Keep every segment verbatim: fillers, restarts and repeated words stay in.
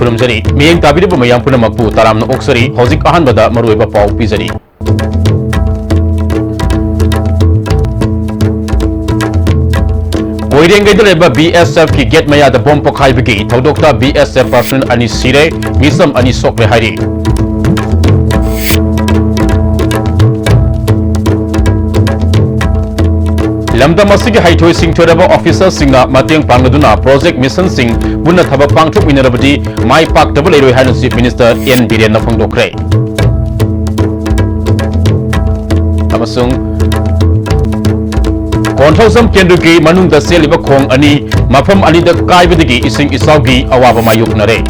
ꯈꯨꯔꯨꯝꯖꯔꯤ꯫ ꯃꯤꯠꯌꯦꯡ ꯇꯥꯕꯤꯔꯤꯕ ꯃꯌꯥꯝ ꯄꯨꯝꯅꯃꯛꯄꯨ ꯇꯔꯥꯝꯅ ꯑꯣꯛꯆꯔꯤ꯫ ꯍꯧꯖꯤꯛ ꯑꯍꯥꯟꯕꯗ ꯃꯔꯨꯑꯣꯏꯕ ꯄꯥꯎ ꯄꯤꯖꯔꯤ꯫ ꯀꯣꯏꯔꯦꯡꯒꯩꯗ ꯂꯩꯕ B S F ꯀꯤ ꯒꯦꯠ ꯃꯌꯥꯗ bomb ꯄꯣꯈꯥꯏꯕꯒꯤ ꯊꯧꯗꯣꯛꯇ B S F personnel ꯑꯅꯤ ꯁꯤꯔꯦ, ꯃꯤꯆꯝ ꯑꯅꯤ ꯁꯣꯛꯂꯦ ꯍꯥꯏꯔꯤ꯫ ꯂꯝꯗꯝ ꯑꯁꯤꯒꯤ ꯍꯩꯊꯣꯏ ꯁꯤꯡꯊꯣꯏꯔꯕ officerꯁꯤꯡꯅ ꯃꯇꯦꯡ ꯄꯥꯡꯅꯗꯨꯅ project missionꯁꯤꯡ ꯄꯨꯟꯅ ꯊꯕꯛ ꯄꯥꯡꯊꯣꯛꯃꯤꯟꯅꯔꯕꯗꯤ ꯃꯥꯏ ꯄꯥꯛꯇꯕ ꯂꯩꯔꯣꯏ ꯍꯥꯏꯅ Chief Minister N ꯕꯤꯔꯦꯟꯅ ꯐꯣꯡꯗꯣꯛꯈ꯭ꯔꯦ꯫ ꯑꯃꯁꯨꯡ ꯀꯣꯟꯊꯧꯖꯝ ꯀꯦꯟꯗ꯭ꯔꯒꯤ ꯃꯅꯨꯡꯗ ꯆꯦꯜꯂꯤꯕ ꯈꯣꯡ ꯑꯅꯤ ꯃꯐꯝ ꯑꯅꯤꯗ ꯀꯥꯏꯕꯗꯒꯤ ꯏꯁꯤꯡ ꯏꯆꯥꯎꯒꯤ ꯑꯋꯥꯕ ꯃꯥꯌꯣꯛꯅꯔꯦ꯫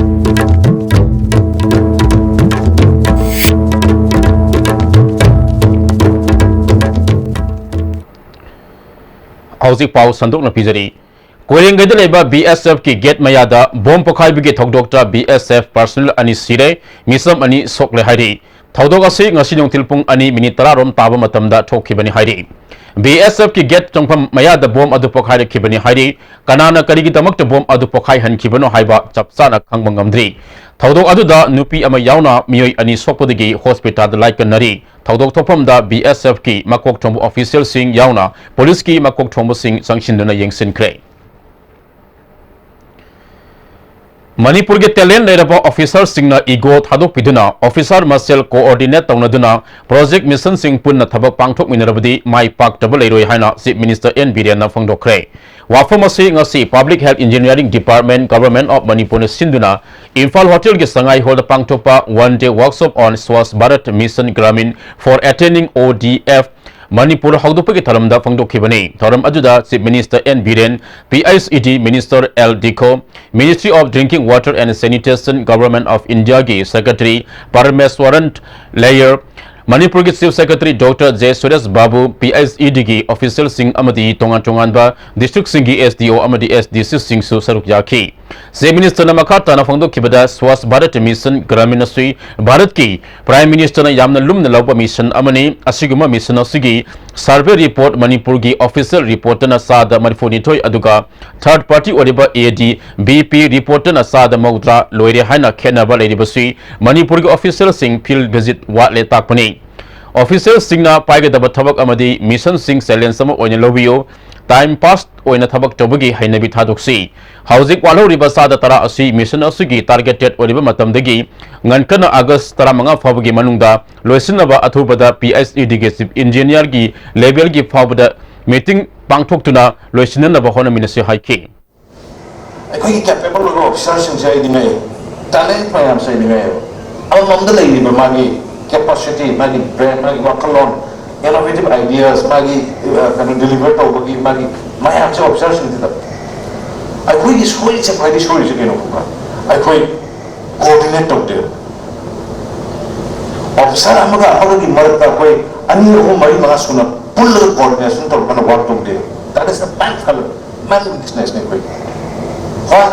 ꯍꯧꯖꯤꯛ ꯄꯥꯎ ꯁꯟꯗꯣꯛꯅ ꯄꯤꯖꯔꯤ꯫ ꯀꯣꯏꯔꯦꯡꯒꯩꯗ ꯂꯩꯕ B S F ꯀꯤ ꯒꯦꯠ ꯃꯌꯥꯗ bomb ꯄꯣꯈꯥꯏꯕꯒꯤ ꯊꯧꯗꯣꯛꯇ B S F personnel ꯑꯅꯤ ꯁꯤꯔꯦ, ꯃꯤꯆꯝ ꯑꯅꯤ ꯁꯣꯛꯂꯦ ꯍꯥꯏꯔꯤ꯫ ꯊꯧꯗꯣꯛ ꯑꯁꯤ ꯉꯁꯤ ꯅꯨꯡꯊꯤꯜ ꯄꯨꯡ ꯑꯅꯤ ꯃꯤꯅꯤꯠ ꯇꯔꯥ ꯔꯣꯝ ꯇꯥꯕ ꯃꯇꯝꯗ ꯊꯣꯛꯈꯤꯕꯅꯤ ꯍꯥꯏꯔꯤ꯫ B S F ꯀꯤ ꯒꯦꯠ ꯆꯪꯐꯝ ꯃꯌꯥꯗ ꯕꯣꯝ ꯑꯗꯨ ꯄꯣꯈꯥꯏꯔꯛꯈꯤꯕꯅꯤ ꯍꯥꯏꯔꯤ꯫ ꯀꯅꯥꯅ ꯀꯔꯤꯒꯤꯗꯃꯛꯇ ꯕꯣꯝ ꯑꯗꯨ ꯄꯣꯈꯥꯏꯍꯟꯈꯤꯕꯅꯣ ꯍꯥꯏꯕ ꯆꯞ ꯆꯥꯅ ꯈꯪꯕ ꯉꯝꯗ꯭ꯔꯤ꯫ ꯊꯧꯗꯣꯛ ꯑꯗꯨꯗ ꯅꯨꯄꯤ ꯑꯃ ꯌꯥꯎꯅ ꯃꯤꯑꯣꯏ ꯑꯅꯤ ꯁꯣꯛꯄꯗꯒꯤ hospitalꯗ ꯂꯥꯏꯀꯠꯅꯔꯤ꯫ ꯊꯧꯗꯣꯛ ꯊꯣꯛꯐꯝꯗ B S F ꯀꯤ ꯃꯀꯣꯛ ꯊꯣꯡꯕ officialꯁꯤꯡ ꯌꯥꯎꯅ policeꯀꯤ ꯃꯀꯣꯛ ꯊꯣꯡꯕꯁꯤꯡ ꯆꯪꯁꯤꯟꯗꯨꯅ ꯌꯦꯡꯁꯤꯟꯈ꯭ꯔꯦ꯫ ꯃꯅꯤꯄꯨꯔꯒꯤ talent ꯂꯩꯔꯕ officerꯁꯤꯡꯅ ego ꯊꯥꯗꯣꯛꯄꯤꯗꯨꯅ officer ꯃꯁꯦꯜ coordinate ꯇꯧꯅꯗꯨꯅ project missionꯁꯤꯡ ꯄꯨꯟꯅ ꯊꯕꯛ ꯄꯥꯡꯊꯣꯛꯃꯤꯟꯅꯔꯕꯗꯤ ꯃꯥꯏ ꯄꯥꯛꯇꯕ ꯂꯩꯔꯣꯏ ꯍꯥꯏꯅ Chief Minister N ꯕꯤꯔꯦꯟꯅ ꯐꯣꯡꯗꯣꯛꯈ꯭ꯔꯦ꯫ ꯋꯥꯐꯝ ꯑꯁꯤ ꯉꯁꯤ Public Health Engineering Department, Government of Manipurꯅ ꯁꯤꯟꯗꯨꯅ ꯏꯝꯐꯥꯜ ꯍꯣꯇꯦꯜꯒꯤ ꯁꯉꯥꯏ ꯍꯣꯜꯗ ꯄꯥꯡꯊꯣꯛꯄ One Day Workshop on Swachh Bharat Mission Gramin for Attaining O D F Manipur ꯍꯧꯗꯣꯛꯄꯒꯤ ꯊꯧꯔꯝꯗ ꯐꯣꯡꯗꯣꯛꯈꯤꯕꯅꯤ꯫ ꯊꯧꯔꯝ ꯑꯗꯨꯗ Chief Minister N Biren, P H E D Minister L ꯗꯤꯈꯣ, Ministry of Drinking Water and Sanitation, Government of Indiaꯒꯤ Secretary Parameswaran ꯂꯩꯌꯔ, ꯃꯅꯤꯄꯨꯔꯒꯤ Chief Secretary Doctor J Suresh ꯕꯥꯕꯨ, P H E Dꯒꯤ officialꯁꯤꯡ ꯑꯃꯗꯤ ꯇꯣꯉꯥꯟ ꯇꯣꯉꯥꯟꯕ districtꯁꯤꯡꯒꯤ S D O ꯑꯃꯗꯤ S D Cꯁꯤꯡꯁꯨ ꯁꯔꯨꯛ ꯌꯥꯈꯤ꯫ Chief Ministerꯅ ꯃꯈꯥ ꯇꯥꯅ ꯐꯣꯡꯗꯣꯛꯈꯤꯕꯗ, Swachh Bharat Mission Gramin ꯑꯁꯤ ꯚꯥꯔꯠꯀꯤ Prime Ministerꯅ ꯌꯥꯝꯅ ꯂꯨꯝꯅ ꯂꯧꯕ mission ꯑꯃꯅꯤ꯫ ꯑꯁꯤꯒꯨꯝꯕ mission ꯑꯁꯤꯒꯤ Survey report ꯃꯅꯤꯄꯨꯔꯒꯤ official reportꯅ ꯆꯥꯗ ꯃꯔꯤꯐꯨꯅꯤꯊꯣꯏ ꯑꯗꯨꯒ third party ꯑꯣꯏꯔꯤꯕ ADBP reportꯅ ꯆꯥꯗ ꯃꯧꯗ꯭ꯔꯥ ꯂꯣꯏꯔꯦ ꯍꯥꯏꯅ ꯈꯦꯠꯅꯕ ꯂꯩꯔꯤꯕꯁꯤ ꯃꯅꯤꯄꯨꯔꯒꯤ officialꯁꯤꯡ field visit ꯋꯥꯠꯂꯦ ꯇꯥꯛꯄꯅꯤ꯫ Officialꯁꯤꯡꯅ ꯄꯥꯏꯒꯗꯕ ꯊꯕꯛ ꯑꯃꯗꯤ missionꯁꯤꯡ challenge ꯑꯃ ꯑꯣꯏꯅ ꯂꯧꯕꯤꯌꯨ꯫ Time pass ꯑꯣꯏꯅ ꯊꯕꯛ ꯇꯧꯕꯒꯤ ꯍꯩꯅꯕꯤ ꯊꯥꯗꯣꯛꯁꯤ꯫ ꯍꯧꯖꯤꯛ ꯋꯥꯠꯍꯧꯔꯤꯕ ꯆꯥꯗ ꯇꯔꯥ ꯑꯁꯤ mission ꯑꯁꯤꯒꯤ targeted ꯑꯣꯏꯔꯤꯕ ꯃꯇꯝꯗꯒꯤ ꯉꯟꯈꯠꯅ August ꯇꯔꯥꯃꯉꯥ ꯐꯥꯎꯕꯒꯤ ꯃꯅꯨꯡꯗ ꯂꯣꯏꯁꯤꯟꯅꯕ ꯑꯊꯨꯕꯗ PHEDꯒꯤ chief engineerꯒꯤ levelꯒꯤ ꯐꯥꯎꯕꯗ meeting ꯄꯥꯡꯊꯣꯛꯇꯨꯅ ꯂꯣꯏꯁꯤꯟꯅꯅꯕ ꯍꯣꯠꯅꯃꯤꯟꯅꯁꯤ ꯍꯥꯏꯈꯤ꯫ ꯑꯩꯈꯣꯏꯒꯤ capable ꯑꯣꯏꯕ officerꯁꯤꯡꯁꯦ ꯑꯩꯗꯤ ꯉꯛꯑꯦ꯫ Talent ꯃꯌꯥꯝꯁꯦ ꯑꯩꯗꯤ ꯉꯛꯑꯦꯕ꯫ ꯑꯃꯃꯝꯗ ꯂꯩꯔꯤꯕ ꯃꯥꯒꯤ capacity, ꯃꯥꯒꯤ brain, ꯃꯥꯒꯤ ꯋꯥꯈꯜꯂꯣꯟ, innovative ideas, ꯃꯥꯒꯤ, ꯑ, ꯀꯩꯅꯣ, deliver ꯇꯧꯕꯒꯤ ꯃꯥꯒꯤ ꯃꯌꯥꯝꯁꯦ officerꯁꯤꯡꯁꯤꯗ ꯑꯩꯈꯣꯏꯒꯤ ꯁꯣꯏꯔꯤꯁꯦ, ꯈ꯭ꯋꯥꯏꯗꯒꯤ ꯁꯣꯏꯔꯤꯁꯦ ꯀꯩꯅꯣ ꯈꯪꯕ꯭ꯔꯥ? ꯑꯩꯈꯣꯏ coordinate ꯇꯧꯗꯦꯕ꯫ Officer ꯑꯃꯒ ꯑꯃꯒꯒꯤ ꯃꯔꯛꯇ ꯑꯩꯈꯣꯏ ꯑꯅꯤ, ꯑꯍꯨꯝ, ꯃꯔꯤ, ꯃꯉꯥ ꯁꯨꯅ ꯄꯨꯜꯂꯒ coordination ꯇꯧꯔꯀꯥꯟꯗ work ꯇꯧꯗꯦꯕ꯫ That is the main failure, main weaknessꯅꯦ ꯑꯩꯈꯣꯏꯒꯤ꯫ ꯍꯣꯏ,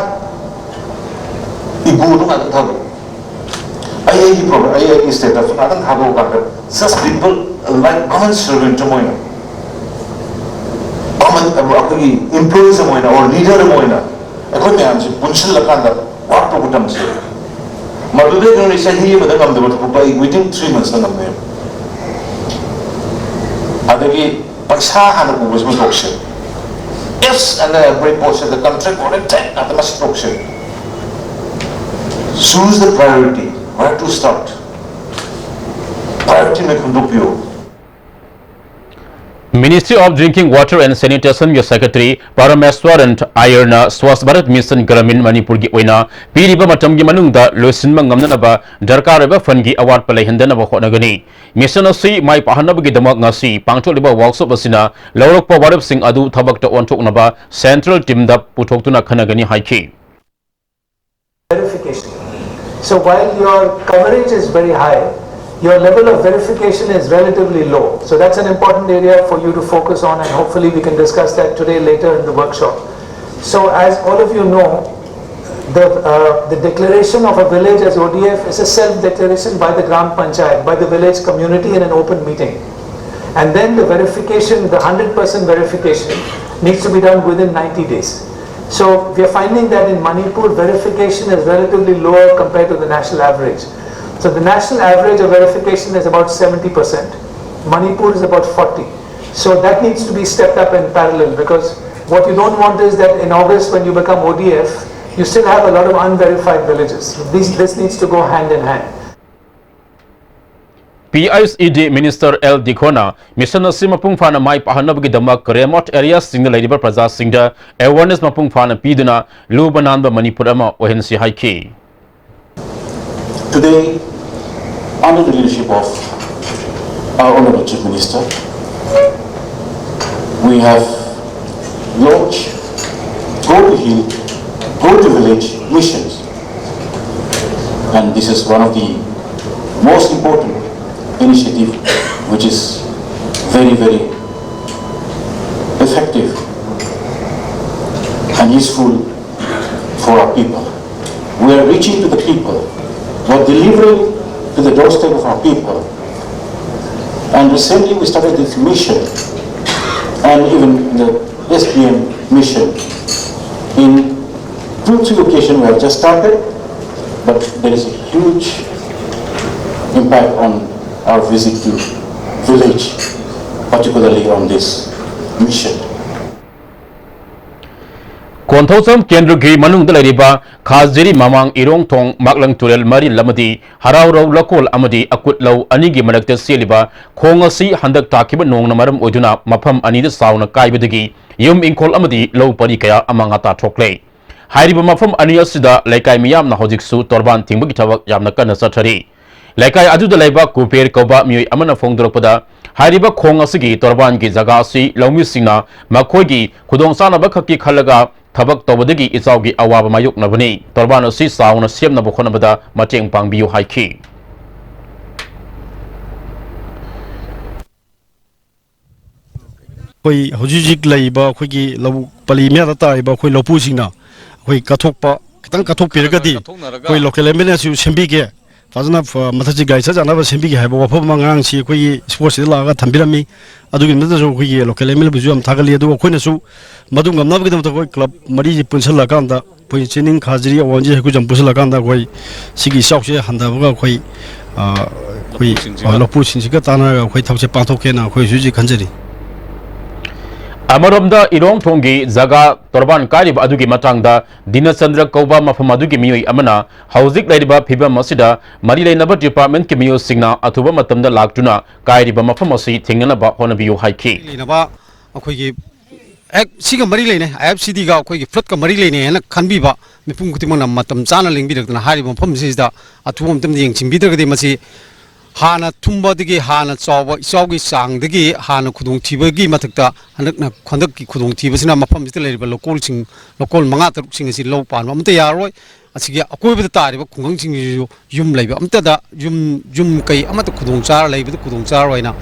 egoꯗꯣ ꯉꯥꯛꯇꯪ ꯊꯥꯗꯣꯛꯑꯣ꯫ ꯑꯩ ꯑꯩꯒꯤ problem, ꯑꯩ ꯑꯩꯒꯤ status ꯉꯥꯛꯇꯪ ꯊꯥꯗꯣꯛꯑꯀꯥꯟꯗ, just people like common servant ꯑꯃ ꯑꯣꯏꯅ, common ꯑꯩꯈꯣꯏꯒꯤ employees ꯑꯃ ꯑꯣꯏꯅ, or leader ꯑꯃ ꯑꯣꯏꯅ, ꯑꯩꯈꯣꯏ ꯃꯌꯥꯝꯁꯦ ꯄꯨꯟꯁꯤꯜꯂꯀꯥꯟꯗ work ꯇꯧꯕ ꯇꯝꯁꯦ꯫ ꯃꯗꯨꯗꯩ ꯅꯣꯏꯅ ꯆꯍꯤ ꯑꯃꯗ ꯉꯝꯗꯕ ꯊꯕꯛꯇꯣ ꯑꯩ within three monthsꯇ ꯉꯝꯃꯦ꯫ ꯑꯗꯒꯤ ꯄꯩꯁꯥ ꯍꯥꯟꯅ ꯎꯕꯁꯤꯃ ꯇꯣꯛꯁꯦ꯫ Ifs and every ꯄꯣꯠꯁꯤꯗ contract contract ꯉꯥꯛꯇ ꯃꯁꯤ ꯇꯣꯛꯁꯦ꯫ Choose the priority, where to start. Priorityꯅ ꯈꯟꯗꯣꯛꯄꯤꯌꯨ꯫ Ministry of Drinking Water and Sanitationꯒꯤ secretary Parameswaran ꯑꯥꯌꯔꯅ Swachh Bharat Mission Gramin ꯃꯅꯤꯄꯨꯔꯒꯤ ꯑꯣꯏꯅ ꯄꯤꯔꯤꯕ ꯃꯇꯝꯒꯤ ꯃꯅꯨꯡꯗ ꯂꯣꯏꯁꯤꯟꯕ ꯉꯝꯅꯅꯕ ꯗꯔꯀꯥꯔ ꯑꯣꯏꯕ fundꯀꯤ ꯑꯋꯥꯠꯄ ꯂꯩꯍꯟꯗꯅꯕ ꯍꯣꯠꯅꯒꯅꯤ꯫ Mission ꯑꯁꯤ ꯃꯥꯏ ꯄꯥꯛꯍꯟꯅꯕꯒꯤꯗꯃꯛ ꯉꯁꯤ ꯄꯥꯡꯊꯣꯛꯂꯤꯕ workshop ꯑꯁꯤꯅ ꯂꯧꯔꯛꯄ ꯋꯥꯔꯦꯞꯁꯤꯡ ꯑꯗꯨ ꯊꯕꯛꯇ ꯑꯣꯟꯊꯣꯛꯅꯕ central teamꯗ ꯄꯨꯊꯣꯛꯇꯨꯅ ꯈꯟꯅꯒꯅꯤ ꯍꯥꯏꯈꯤ꯫ Verification. So while your coverage is very high, your level of verification is relatively low. So that's an important area for you to focus on, and hopefully we can discuss that today later in the workshop. So as all of you know, the, uh, the declaration of a village as O D F is a self-declaration by the Gram Panchayat, by the village community in an open meeting. And then the verification, the hundred percent verification, needs to be done within ninety days. So we are finding that in Manipur, verification is relatively lower compared to the national average. So the national average of verification is about seventy percent. Manipur is about forty. So that needs to be stepped up in parallel, because what you don't want is that in August, when you become O D F, you still have a lot of unverified villages. This, this needs to go hand in hand. P I S E D Minister L ꯗꯤꯈꯣꯅ mission ꯑꯁꯤ ꯃꯄꯨꯡ ꯐꯥꯅ ꯃꯥꯏ ꯄꯥꯛꯍꯟꯅꯕꯒꯤꯗꯃꯛ remote areaꯁꯤꯡꯗ ꯂꯩꯔꯤꯕ ꯄ꯭ꯔꯖꯥꯁꯤꯡꯗ awareness ꯃꯄꯨꯡ ꯐꯥꯅ ꯄꯤꯗꯨꯅ ꯂꯨꯕ ꯅꯥꯟꯕ ꯃꯅꯤꯄꯨꯔ ꯑꯃ ꯑꯣꯏꯍꯟꯁꯤ ꯍꯥꯏꯈꯤ꯫ Today, under the leadership of our Honorable Chief Minister, we have launched Go to Hill, Go to Village missions. And this is one of the most important initiative which is very, very effective and useful for our people. We are reaching to the people, we are delivering to the doorstep of our people. And recently we started this mission, and even the S P M mission in two, three occasions we have just started, but there is a huge impact on our visit to village, particularly on this mission. Konthoujam ꯀꯦꯟꯗ꯭ꯔꯒꯤ ꯃꯅꯨꯡꯗ ꯂꯩꯔꯤꯕ ꯈꯥꯖꯤꯔꯤ ꯃꯃꯥꯡ ꯏꯔꯣꯡꯊꯣꯡ ꯃꯥꯛꯂꯪ ꯇꯨꯔꯦꯜ ꯃꯔꯤꯜ ꯑꯃꯗꯤ ꯍꯔꯥꯎꯔꯧ ꯂꯀꯣꯜ ꯑꯃꯗꯤ ꯑꯀꯨꯠꯂꯧ ꯑꯅꯤꯒꯤ ꯃꯔꯛꯇ ꯆꯦꯜꯂꯤꯕ ꯈꯣꯡ ꯑꯁꯤ ꯍꯟꯗꯛ ꯇꯥꯈꯤꯕ ꯅꯣꯡꯅ ꯃꯔꯝ ꯑꯣꯏꯗꯨꯅ ꯃꯐꯝ ꯑꯅꯤꯗ ꯆꯥꯎꯅ ꯀꯥꯏꯕꯗꯒꯤ ꯌꯨꯝ ꯏꯪꯈꯣꯜ ꯑꯃꯗꯤ ꯂꯧ ꯄꯔꯤ ꯀꯌꯥ ꯑꯃꯥꯡ ꯑꯇꯥ ꯊꯣꯛꯂꯦ꯫ ꯍꯥꯏꯔꯤꯕ ꯃꯐꯝ ꯑꯅꯤ ꯑꯁꯤꯗ ꯂꯩꯀꯥꯏ ꯃꯤꯌꯥꯝꯅ ꯍꯧꯖꯤꯛꯁꯨ ꯇꯣꯔꯕꯥꯟ ꯊꯤꯡꯕꯒꯤ ꯊꯕꯛ ꯌꯥꯝꯅ ꯀꯟꯅ ꯆꯠꯊꯔꯤ꯫ ꯂꯩꯀꯥꯏ ꯑꯗꯨꯗ ꯂꯩꯕ ꯀꯨꯕꯦꯔ ꯀꯧꯕ ꯃꯤꯑꯣꯏ ꯑꯃꯅ ꯐꯣꯡꯗꯣꯔꯛꯄꯗ, ꯍꯥꯏꯔꯤꯕ ꯈꯣꯡ ꯑꯁꯤꯒꯤ ꯇꯣꯔꯕꯥꯟꯒꯤ ꯖꯒꯥ ꯑꯁꯤ ꯂꯧꯃꯤꯁꯤꯡꯅ ꯃꯈꯣꯏꯒꯤ ꯈꯨꯗꯣꯡꯆꯥꯅꯕ ꯈꯛꯀꯤ ꯈꯜꯂꯒ ꯊꯕꯛ ꯇꯧꯕꯗꯒꯤ ꯏꯆꯥꯎꯒꯤ ꯑꯋꯥꯕ ꯃꯥꯌꯣꯛꯅꯕꯅꯤ꯫ ꯇꯣꯔꯕꯥꯟ ꯑꯁꯤ ꯆꯥꯎꯅ ꯁꯦꯝꯅꯕ ꯍꯣꯠꯅꯕꯗ ꯃꯇꯦꯡ ꯄꯥꯡꯕꯤꯌꯨ ꯍꯥꯏꯈꯤ꯫ ꯑꯩꯈꯣꯏ ꯍꯧꯖꯤꯛ ꯍꯧꯖꯤꯛ ꯂꯩꯔꯤꯕ ꯑꯩꯈꯣꯏꯒꯤ ꯂꯧꯕꯨꯛ ꯄꯜꯂꯤ ꯃꯌꯥꯗ ꯇꯥꯔꯤꯕ ꯑꯩꯈꯣꯏ ꯂꯧꯄꯨꯁꯤꯡꯅ ꯑꯩꯈꯣꯏ ꯀꯠꯊꯣꯛꯄ, ꯈꯤꯇꯪ ꯀꯠꯊꯣꯛꯄꯤꯔꯒꯗꯤ ꯑꯩꯈꯣꯏ local MLAꯁꯨ ꯁꯦꯝꯕꯤꯒꯦ꯫ ꯐꯖꯅ ꯐ-, ꯃꯊꯛꯁꯤ ꯒꯥꯔꯤ ꯆꯠ ꯆꯥꯅꯕ ꯁꯦꯝꯕꯤꯒꯦ ꯍꯥꯏꯕ ꯋꯥꯐꯝ ꯑꯃ ꯉꯔꯥꯡꯁꯤ ꯑꯩꯈꯣꯏꯒꯤ ꯁ꯭ꯄꯣꯔꯠꯁꯤꯗ ꯂꯥꯛꯑꯒ ꯊꯝꯕꯤꯔꯝꯃꯤ꯫ ꯑꯗꯨꯒꯤ ꯃꯊꯛꯇꯁꯨ ꯑꯩꯈꯣꯏꯒꯤ ꯂꯣꯀꯦꯜ ꯑꯦꯝ ꯑꯦꯜ ꯑꯦꯕꯨꯁꯨ ꯌꯥꯝ ꯊꯥꯒꯠꯂꯤ꯫ ꯑꯗꯨꯒ ꯑꯩꯈꯣꯏꯅꯁꯨ ꯃꯗꯨ ꯉꯝꯅꯕꯒꯤꯗꯃꯛꯇ ꯑꯩꯈꯣꯏ ꯀ꯭ꯂꯕ ꯃꯔꯤꯁꯤ ꯄꯨꯟꯁꯤꯜꯂꯀꯥꯟꯗ, ꯑꯩꯈꯣꯏ ꯆꯤꯅꯤꯡ, ꯈꯥꯖꯤꯔꯤ, ꯑꯋꯥꯡꯖꯤ, ꯍꯩꯀꯨꯖꯝ ꯄꯨꯟꯁꯤꯜꯂꯀꯥꯟꯗ ꯑꯩꯈꯣꯏ ꯁꯤꯒꯤ ꯏꯆꯥꯎꯁꯦ ꯍꯟꯊꯕꯒ ꯑꯩꯈꯣꯏ, ꯑ, ꯑꯩꯈꯣꯏ, ꯂꯐꯨꯁꯤꯡꯁꯤꯒ꯫ ꯑ, ꯂꯐꯨꯁꯤꯡꯁꯤꯒ ꯇꯥꯟꯅꯔꯒ ꯑꯩꯈꯣꯏ ꯊꯕꯛꯁꯦ ꯄꯥꯡꯊꯣꯛꯀꯦꯅ ꯑꯩꯈꯣꯏ ꯍꯧꯖꯤꯛ ꯍꯧꯖꯤꯛ ꯈꯟꯖꯔꯤ꯫ ꯑꯃꯔꯣꯝꯗ ꯏꯔꯣꯡ ꯊꯣꯡꯒꯤ ꯖꯒꯥ ꯇꯣꯔꯕꯥꯟ ꯀꯥꯏꯔꯤꯕ ꯑꯗꯨꯒꯤ ꯃꯇꯥꯡꯗ ꯗꯤꯅꯆꯟꯗ꯭ꯔ ꯀꯧꯕ ꯃꯐꯝ ꯑꯗꯨꯒꯤ ꯃꯤꯑꯣꯏ ꯑꯃꯅ ꯍꯧꯖꯤꯛ ꯂꯩꯔꯤꯕ ꯐꯤꯕꯝ ꯑꯁꯤꯗ ꯃꯔꯤ ꯂꯩꯅꯕ ꯗꯤꯄꯥꯔꯠꯃꯦꯟꯠꯀꯤ ꯃꯤꯑꯣꯏꯁꯤꯡꯅ ꯑꯊꯨꯕ ꯃꯇꯝꯗ ꯂꯥꯛꯇꯨꯅ ꯀꯥꯏꯔꯤꯕ ꯃꯐꯝ ꯑꯁꯤ ꯊꯦꯡꯅꯅꯕ ꯍꯣꯠꯅꯕꯤꯌꯨ ꯍꯥꯏꯈꯤ꯫ ꯂꯩꯅꯕ ꯑꯩꯈꯣꯏꯒꯤ ꯍꯦꯛ ꯁꯤꯒ ꯃꯔꯤ ꯂꯩꯅꯩ, ꯑꯥꯏ ꯑꯦꯐ ꯁꯤ ꯗꯤꯒ ꯑꯩꯈꯣꯏꯒꯤ ꯐ꯭ꯂꯠꯀ ꯃꯔꯤ ꯂꯩꯅꯩ ꯍꯥꯏꯅ ꯈꯟꯕꯤꯕ ꯃꯤꯄꯨꯝ ꯈꯨꯗꯤꯡꯃꯛꯅ ꯃꯇꯝ ꯆꯥꯅ ꯂꯦꯡꯕꯤꯔꯛꯇꯨꯅ ꯍꯥꯏꯔꯤꯕ ꯃꯐꯝꯁꯤꯗ ꯑꯊꯨꯕ ꯃꯇꯝꯗ ꯌꯦꯡꯁꯤꯟꯕꯤꯗ꯭ꯔꯒꯗꯤ ꯃꯁꯤ ꯍꯥꯟꯅ ꯊꯨꯝꯕꯗꯒꯤ ꯍꯥꯟꯅ ꯆꯥꯎꯕ ꯏꯆꯥꯎꯒꯤ ꯆꯥꯡꯗꯒꯤ ꯍꯥꯟꯅ ꯈꯨꯗꯣꯡꯊꯤꯕꯒꯤ ꯃꯊꯛꯇ ꯍꯟꯗꯛꯅ, ꯍꯟꯗꯛꯀꯤ ꯈꯨꯗꯣꯡꯊꯤꯕꯁꯤꯅ ꯃꯐꯝꯁꯤꯗ ꯂꯩꯔꯤꯕ ꯂꯧꯀꯣꯜꯁꯤꯡ, ꯂꯧꯀꯣꯜ ꯃꯉꯥ ꯇꯔꯨꯛꯁꯤꯡ ꯑꯁꯤ ꯂꯧ ꯄꯥꯟꯕ ꯑꯃꯠꯇ ꯌꯥꯔꯔꯣꯏ꯫ ꯑꯁꯤꯒꯤ ꯑꯀꯣꯏꯕꯗ ꯇꯥꯔꯤꯕ ꯈꯨꯡꯒꯪꯁꯤꯡꯁꯤꯁꯨ ꯌꯨꯝ ꯂꯩꯕ ꯑꯃꯠꯇꯗ, ꯌꯨꯝ, ꯌꯨꯝ ꯀꯩ ꯑꯃꯠꯇ ꯈꯨꯗꯣꯡ ꯆꯥꯔ ꯂꯩꯕꯗ ꯈꯨꯗꯣꯡ ꯆꯥꯔꯣꯏꯅ꯫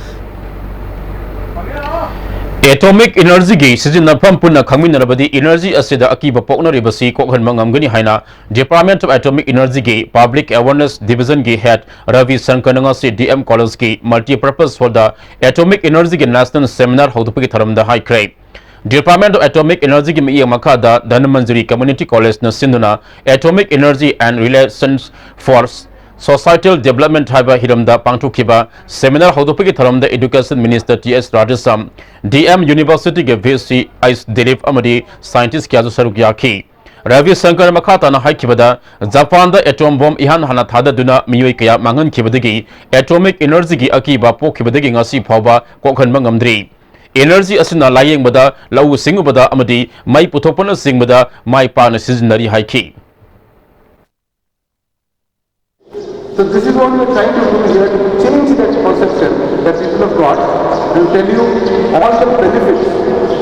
ꯑꯦꯇꯣꯃꯤꯛ ꯏꯅꯔꯖꯤꯒꯤ ꯁꯤꯖꯤꯟꯅꯐꯝ ꯄꯨꯟꯅ ꯈꯪꯃꯤꯟꯅꯔꯕꯗꯤ ꯏꯅꯔꯖꯤ ꯑꯁꯤꯗ ꯑꯀꯤꯕ ꯄꯣꯛꯅꯔꯤꯕꯁꯤ ꯀꯣꯛꯍꯟꯕ ꯉꯝꯒꯅꯤ ꯍꯥꯏꯅ Department of Atomic Energyꯒꯤ Public Awareness Divisionꯒꯤ head Ravi ꯁꯪꯀꯔꯅ ꯉꯁꯤ ꯗꯤ ꯑꯦꯝ ꯀꯣꯂꯦꯖꯀꯤ multipurpose hallꯗ ꯑꯦꯇꯣꯃꯤꯛ ꯏꯅꯔꯖꯤꯒꯤ national seminar ꯍꯧꯗꯣꯛꯄꯒꯤ ꯊꯧꯔꯝꯗ ꯍꯥꯏꯈ꯭ꯔꯦ꯫ Department of Atomic Energyꯒꯤ ꯃꯤꯠꯌꯦꯡ ꯃꯈꯥꯗ ꯙꯅꯃꯟꯖꯨꯔꯤ Community Collegeꯅ ꯁꯤꯟꯗꯨꯅ Atomic Energy and Relations for Societal Development ꯍꯥꯏꯕ ꯍꯤꯔꯝꯗ ꯄꯥꯡꯊꯣꯛꯈꯤꯕ seminar ꯍꯧꯗꯣꯛꯄꯒꯤ ꯊꯧꯔꯝꯗ Education Minister ꯇꯤ ꯑꯦꯁ Radheshyam, D M Universityꯒꯤ V C H Dilip ꯑꯃꯗꯤ scientist ꯀꯌꯥꯁꯨ ꯁꯔꯨꯛ ꯌꯥꯈꯤ꯫ ꯔꯕꯤ ꯁꯪꯀꯔ ꯃꯈꯥ ꯇꯥꯅ ꯍꯥꯏꯈꯤꯕꯗ, ꯖꯄꯥꯟꯗ atom bomb ꯏꯍꯥꯟ ꯍꯥꯟꯅ ꯊꯥꯗꯗꯨꯅ ꯃꯤꯑꯣꯏ ꯀꯌꯥ ꯃꯥꯡꯍꯟꯈꯤꯕꯗꯒꯤ atomic energyꯒꯤ ꯑꯀꯤꯕ ꯄꯣꯛꯈꯤꯕꯗꯒꯤ ꯉꯁꯤ ꯐꯥꯎꯕ ꯀꯣꯛꯍꯟꯕ ꯉꯝꯗ꯭ꯔꯤ꯫ Energy ꯑꯁꯤꯅ ꯂꯥꯌꯦꯡꯕꯗ, ꯂꯧꯎ ꯁꯤꯡꯎꯕꯗ ꯑꯃꯗꯤ ꯃꯩ ꯄꯨꯊꯣꯛꯄꯅꯆꯤꯡꯕꯗ ꯃꯥꯏ ꯄꯥꯛꯅ ꯁꯤꯖꯤꯟꯅꯔꯤ ꯍꯥꯏꯈꯤ꯫ So this is what we are trying to do here, to change that perception that people have got and tell you all the benefits,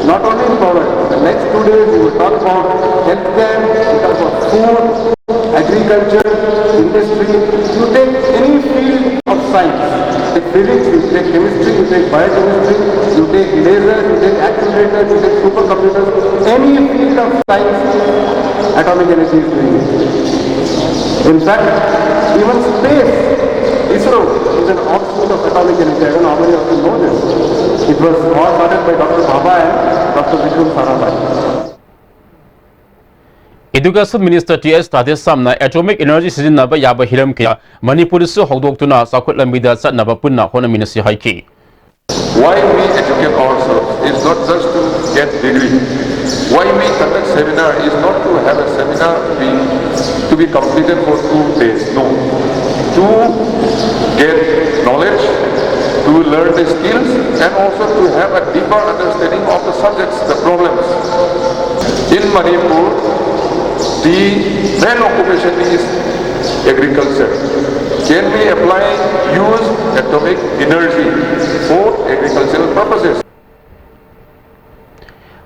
not only in power. The next two days we will talk about healthcare, we talk about food, agriculture, industry. You take any field of science, take physics, you take chemistry, you take biochemistry, you take laser, you take accelerators, you take supercomputers, any field of science, Atomic energy is doing it. In fact, even space, ISRO is an offshoot of atomic energy. I don't know how many of you know this. It was all started by Doctor Bhabha and Doctor Vikram Sarabhai. Education Minister T S Tadeshamꯅ atomic energy ꯁꯤꯖꯤꯟꯅꯕ ꯌꯥꯕ ꯍꯤꯔꯝ ꯀꯌꯥ ꯃꯅꯤꯄꯨꯔꯗꯁꯨ ꯍꯧꯗꯣꯛꯇꯨꯅ ꯆꯥꯎꯈꯠ ꯂꯝꯕꯤꯗ ꯆꯠꯅꯕ ꯄꯨꯟꯅ ꯍꯣꯠꯅꯃꯤꯟꯅꯁꯤ ꯍꯥꯏꯈꯤ꯫ Why we educate ourselves is not just to get degree. Why we conduct seminar is not to have a seminar be, to be completed for two days. No. To get knowledge, to learn the skills, and also to have a deeper understanding of the subjects, the problems. In Manipur, the main occupation is agriculture. Can we apply, use atomic energy for agricultural purposes?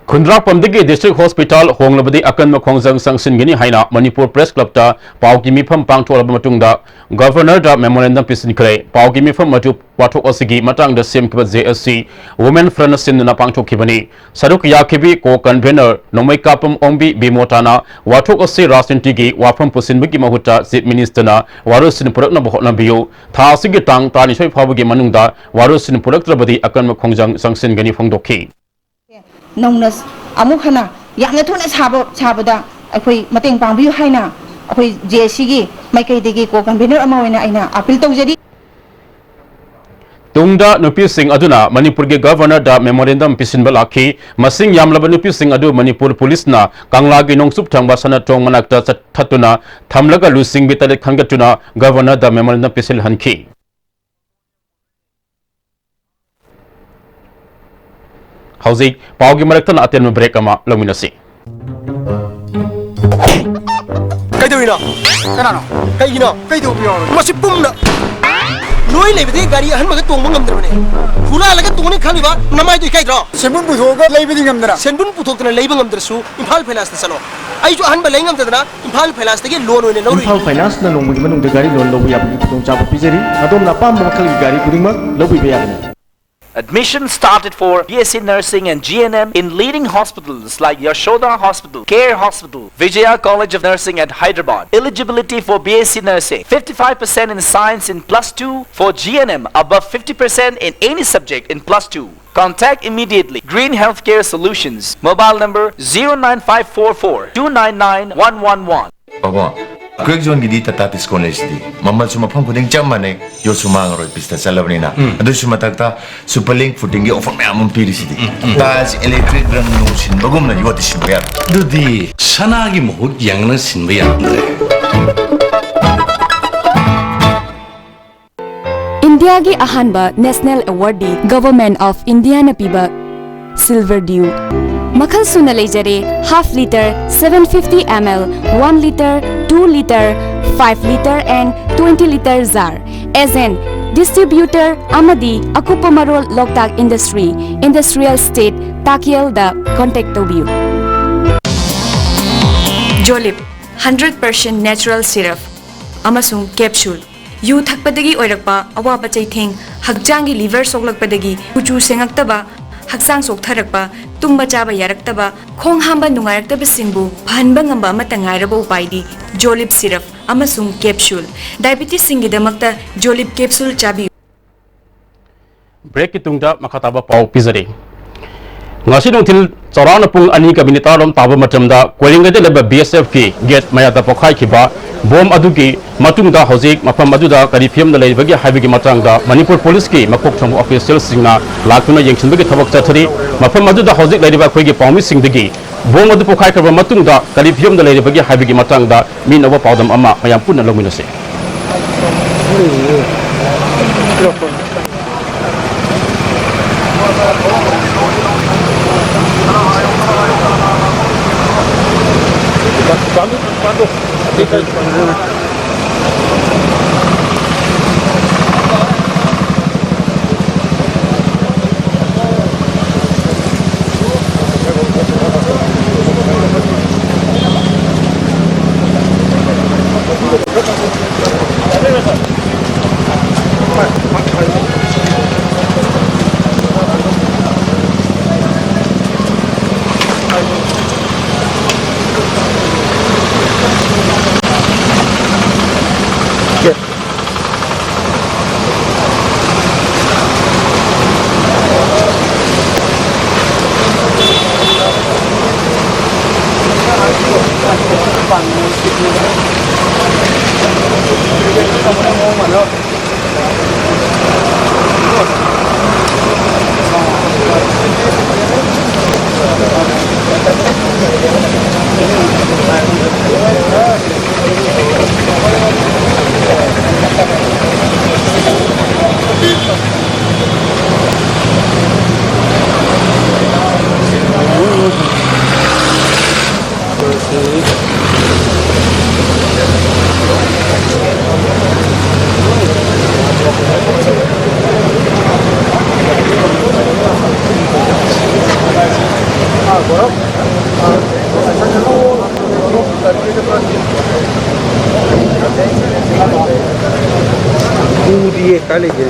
ꯈꯨꯟꯗ꯭ꯔꯥꯛꯄꯝꯗꯒꯤ District Hospital ꯍꯣꯡꯂꯕꯗꯤ ꯑꯀꯟꯕ ꯈꯣꯡꯖꯪ ꯆꯪꯁꯤꯟꯒꯅꯤ ꯍꯥꯏꯅ Manipur Press Clubꯇ ꯄꯥꯎꯒꯤ ꯃꯤꯐꯝ ꯄꯥꯡꯊꯣꯛꯂꯕ ꯃꯇꯨꯡꯗ Governorꯗ memorandum ꯄꯤꯁꯤꯟꯈ꯭ꯔꯦ꯫ ꯄꯥꯎꯒꯤ ꯃꯤꯐꯝ ꯑꯗꯨ ꯋꯥꯊꯣꯛ ꯑꯁꯤꯒꯤ ꯃꯇꯥꯡꯗ ꯁꯦꯝꯈꯤꯕ J S C Women Front ꯁꯤꯟꯗꯨꯅ ꯄꯥꯡꯊꯣꯛꯈꯤꯕꯅꯤ꯫ ꯁꯔꯨꯛ ꯌꯥꯈꯤꯕꯤ co-convenor ꯅꯣꯡꯃꯩꯀꯥꯄꯝ ꯑꯣꯡꯕꯤ ꯕꯤꯃꯣꯇꯥꯅ ꯋꯥꯊꯣꯛ ꯑꯁꯤ ꯔꯥꯖꯅꯤꯇꯤꯒꯤ ꯋꯥꯐꯝ ꯄꯨꯁꯤꯟꯕꯒꯤ ꯃꯍꯨꯠꯇ Chief Ministerꯅ ꯋꯥꯔꯣꯜꯁꯤꯡ ꯄꯨꯔꯛꯅꯕ ꯍꯣꯠꯅꯕꯤꯌꯨ꯫ ꯊꯥ ꯑꯁꯤꯒꯤ ꯇꯥꯡ ꯇꯔꯥꯅꯤꯊꯣꯏ ꯐꯥꯎꯕꯒꯤ ꯃꯅꯨꯡꯗ ꯋꯥꯔꯣꯜꯁꯤꯡ ꯄꯨꯔꯛꯇ꯭ꯔꯕꯗꯤ ꯑꯀꯟꯕ ꯈꯣꯡꯖꯪ ꯆꯪꯁꯤꯟꯒꯅꯤ ꯐꯣꯡꯗꯣꯛꯈꯤ꯫ ꯅꯧꯅ ꯑꯃꯨꯛ ꯍꯟꯅ ꯌꯥꯝꯅ ꯊꯨꯅ ꯁꯥꯕ, ꯁꯥꯕꯗ ꯑꯩꯈꯣꯏ ꯃꯇꯦꯡ ꯄꯥꯡꯕꯤꯌꯨ ꯍꯥꯏꯅ ꯑꯩꯈꯣꯏ J S Cꯒꯤ ꯃꯥꯏꯀꯩꯗꯒꯤ co-convenor ꯑꯃ ꯑꯣꯏꯅ ꯑꯩꯅ appeal ꯇꯧꯖꯔꯤ꯫ ꯇꯨꯡꯗ ꯅꯨꯄꯤꯁꯤꯡ ꯑꯗꯨꯅ ꯃꯅꯤꯄꯨꯔꯒꯤ Governorꯗ memorandum ꯄꯤꯁꯤꯟꯕ ꯂꯥꯛꯈꯤ꯫ ꯃꯁꯤꯡ ꯌꯥꯝꯂꯕ ꯅꯨꯄꯤꯁꯤꯡ ꯑꯗꯨ ꯃꯅꯤꯄꯨꯔ ꯄꯨꯂꯤꯁꯅ ꯀꯪꯂꯥꯒꯤ ꯅꯣꯡꯆꯨꯞ ꯊꯪꯕ ꯁꯅꯥꯇꯣꯡ ꯃꯅꯥꯛꯇ ꯆꯠꯊꯠꯇꯨꯅ ꯊꯝꯂꯒ ꯂꯨꯆꯤꯡꯕꯤ ꯇꯔꯦꯠ ꯈꯟꯒꯠꯇꯨꯅ Governorꯗ memorandum ꯄꯤꯁꯤꯜꯍꯟꯈꯤ꯫ ꯍꯧꯖꯤꯛ ꯄꯥꯎꯒꯤ ꯃꯔꯛꯇꯅ ꯑꯇꯦꯟꯕ break ꯑꯃ ꯂꯧꯃꯤꯟꯅꯁꯤ꯫ ꯀꯩꯗꯧꯔꯤꯅꯣ? ꯀꯅꯥꯅꯣ? ꯀꯩꯒꯤꯅꯣ? ꯀꯩꯗꯧꯕ ꯌꯥꯎꯔꯒꯦ? ꯃꯁꯤ ꯄꯨꯝꯅ ꯅꯣꯏ ꯂꯩꯕꯗꯒꯤ ꯒꯥꯔꯤ ꯑꯍꯟꯕꯒ ꯇꯣꯡꯕ ꯉꯝꯗ꯭ꯔꯕꯅꯦ꯫ ꯍꯨꯔꯥꯜꯂꯒ ꯇꯣꯡꯅꯤ ꯈꯜꯂꯤꯕ ꯅꯃꯥꯏꯗꯣ ꯏꯀꯥꯏꯗ꯭ꯔꯣ? ꯁꯦꯟꯕꯨꯟ ꯄꯨꯊꯣꯛꯑꯒ ꯂꯩꯕꯗꯤ ꯉꯝꯗꯅ꯫ ꯁꯦꯟꯕꯨꯟ ꯄꯨꯊꯣꯛꯇꯅ ꯂꯩꯕ ꯉꯝꯗ꯭ꯔꯁꯨ ꯏꯝꯐꯥꯜ ꯐꯥꯏꯅꯥꯟꯁꯇ ꯆꯠꯂꯣ꯫ ꯑꯩꯁꯨ ꯑꯍꯟꯕ ꯂꯩ ꯉꯝꯗꯗꯅ ꯏꯝꯐꯥꯜ ꯐꯥꯏꯅꯥꯟꯁꯅ ꯅꯣꯡꯃꯒꯤ ꯃꯅꯨꯡꯗ ꯒꯥꯔꯤ loan ꯂꯧꯕ ꯌꯥꯕꯒꯤ ꯈꯨꯗꯣꯡꯆꯥꯕ ꯄꯤꯖꯔꯤ꯫ ꯑꯗꯣꯝꯅ ꯑꯄꯥꯝꯕ ꯃꯈꯜꯒꯤ ꯒꯥꯔꯤ ꯈꯨꯗꯤꯡꯃꯛ ꯂꯧꯕꯤꯕ ꯌꯥꯒꯅꯤ꯫ Admission started for B S C Nursing and G N M in leading hospitals like Yashoda Hospital, Care Hospital, Vijaya College of Nursing at Hyderabad. Eligibility for B S C Nursing: fifty-five percent in science in plus two, for G N M above fifty percent in any subject in plus two. Contact immediately. Green Healthcare Solutions. Mobile number zero nine five four four two nine nine one one one. ꯄꯥꯕꯨꯡ, ꯀ꯭ꯔꯦꯛ ꯖꯣꯟꯒꯤꯗꯤ Tata discount ꯂꯩꯁꯤꯗꯤ꯫ ꯃꯃꯜꯁꯨ ꯃꯐꯝ ꯈꯨꯗꯤꯡ ꯆꯞ ꯃꯥꯟꯅꯩ, ꯌꯣꯠꯁꯨ ꯃꯥꯡꯉꯔꯣꯏ, ꯄꯤꯁꯇ ꯆꯠꯂꯕꯅꯤꯅ꯫ ꯎꯝ꯫ ꯑꯗꯨꯁꯨ ꯃꯊꯛꯇ super link ꯐꯨꯇꯤꯡꯒꯤ offer ꯃꯌꯥꯝ ꯑꯃ ꯄꯤꯔꯤꯁꯤꯗꯤ꯫ ꯎꯝ, ꯎꯝ꯫ ꯇꯥꯏꯜꯁ, ꯏꯂꯦꯛꯇ꯭ꯔꯤꯛ ꯔꯪ ꯅꯨꯡ ꯁꯤꯟꯕꯒꯨꯝꯅ ꯌꯣꯠꯇꯤ ꯁꯤꯟꯕ ꯌꯥꯔꯣꯏ꯫ ꯑꯗꯨꯗꯤ ꯁꯅꯥꯒꯤ ꯃꯍꯨꯠ ꯌꯦꯡꯂꯒ ꯁꯤꯟꯕ ꯌꯥꯔꯝꯗ꯭ꯔꯦ꯫ ꯏꯟꯗꯤꯌꯥꯒꯤ ꯑꯍꯥꯟꯕ ꯅꯦꯁꯅꯦꯜ ꯑꯦꯋꯥꯔꯗꯤ ꯒꯚꯔꯟꯃꯦꯟꯠ ꯑꯣꯐ ꯏꯟꯗꯤꯌꯥꯅ ꯄꯤꯕ ꯁꯤꯜꯚꯔ ꯗ꯭ꯌꯨ꯫ ꯃꯈꯜ ꯁꯨꯅ ꯂꯩꯖꯔꯦ: half litre, seven fifty ml, one litre, two litre, five litre and twenty litre jar꯫ Agent, distributor ꯑꯃꯗꯤ ꯑꯀꯨꯞꯄ ꯃꯔꯣꯜ ꯂꯣꯛꯇꯥꯛ ꯏꯟꯗꯁꯇ꯭ꯔꯤ, ꯏꯟꯗꯁꯇ꯭ꯔꯤꯌꯦꯜ ꯏꯁꯇꯦꯠ, ꯇꯥꯀꯦꯜꯗ ꯀꯣꯟꯇꯦꯛ ꯇꯧꯕꯤꯌꯨ꯫ ꯖꯣꯂꯤꯞ, hundred percent natural syrup ꯑꯃꯁꯨꯡ capsule꯫ ꯌꯨ ꯊꯛꯄꯗꯒꯤ ꯑꯣꯏꯔꯛꯄ ꯑꯋꯥꯕ ꯆꯩꯊꯦꯡ, ꯍꯛꯆꯥꯡꯒꯤ ꯂꯤꯚꯔ ꯁꯣꯛꯂꯛꯄꯗꯒꯤ ꯀꯨꯆꯨ ꯁꯦꯡꯉꯛꯇꯕ, ꯍꯛꯆꯥꯡ ꯆꯣꯛꯊꯔꯛꯄ, ꯇꯨꯝꯕ ꯆꯥꯕ ꯌꯥꯔꯛꯇꯕ, ꯈꯣꯡ ꯍꯥꯝꯕ ꯅꯨꯡꯉꯥꯏꯔꯛꯇꯕꯁꯤꯡꯕꯨ ꯐꯍꯟꯕ ꯉꯝꯕ ꯑꯃꯠꯇ ꯉꯥꯏꯔꯕ ꯎꯄꯥꯏꯗꯤ ꯖꯣꯂꯤꯞ ꯁꯤꯔꯞ ꯑꯃꯁꯨꯡ ꯀꯦꯞꯁꯨꯜ꯫ ꯗꯥꯏꯕꯤꯇꯤꯁꯁꯤꯡꯒꯤꯗꯃꯛꯇ ꯖꯣꯂꯤꯞ ꯀꯦꯞꯁꯨꯜ ꯆꯥꯕꯤꯌꯨ꯫ ꯕ꯭ꯔꯦꯛꯀꯤ ꯇꯨꯡꯗ ꯃꯈꯥ ꯇꯥꯕ ꯄꯥꯎ ꯄꯤꯖꯔꯤ꯫ ꯉꯁꯤ ꯅꯨꯡꯊꯤꯜ ꯆꯥꯎꯔꯥꯛꯅ ꯄꯨꯡ ꯑꯅꯤꯒ ꯃꯤꯅꯤꯠ ꯇꯔꯥꯔꯣꯝ ꯇꯥꯕ ꯃꯇꯝꯗ ꯀꯣꯏꯂꯦꯡꯒꯩꯗ ꯂꯩꯕ ꯕꯤ ꯑꯦꯁ ꯑꯦꯐꯀꯤ ꯒꯦꯠ ꯃꯌꯥꯗ ꯄꯣꯈꯥꯏꯈꯤꯕ ꯕꯣꯝ ꯑꯗꯨꯒꯤ ꯃꯇꯨꯡꯗ ꯍꯧꯖꯤꯛ ꯃꯐꯝ ꯑꯗꯨꯗ ꯀꯔꯤ ꯐꯤꯕꯝꯗ ꯂꯩꯔꯤꯕꯒꯦ ꯍꯥꯏꯕꯒꯤ ꯃꯇꯥꯡꯗ ꯃꯅꯤꯄꯨꯔ ꯄꯨꯂꯤꯁꯀꯤ ꯃꯀꯣꯛ ꯊꯣꯡꯕ ꯑꯣꯐꯤꯁꯤꯌꯦꯜꯁꯤꯡꯅ ꯂꯥꯛꯇꯨꯅ ꯌꯦꯡꯁꯤꯟꯕꯒꯤ ꯊꯕꯛ ꯆꯠꯊꯔꯤ꯫ ꯃꯐꯝ ꯑꯗꯨꯗ ꯍꯧꯖꯤꯛ ꯂꯩꯔꯤꯕ ꯑꯩꯈꯣꯏꯒꯤ ꯄꯥꯎꯃꯤꯁꯤꯡꯗꯒꯤ ꯕꯣꯝ ꯑꯗꯨ ꯄꯣꯈꯥꯏꯈ꯭ꯔꯕ ꯃꯇꯨꯡꯗ ꯀꯔꯤ ꯐꯤꯕꯝꯗ ꯂꯩꯔꯤꯕꯒꯦ ꯍꯥꯏꯕꯒꯤ ꯃꯇꯥꯡꯗ ꯃꯤꯅꯧꯕ ꯄꯥꯎꯗꯝ ꯑꯃ ꯃꯌꯥꯝ ꯄꯨꯟꯅ ꯂꯧꯃꯤꯟꯅꯁꯤ꯫ ꯎꯗꯤꯌꯦ, ꯀꯥꯏ ꯂꯩꯒꯦ?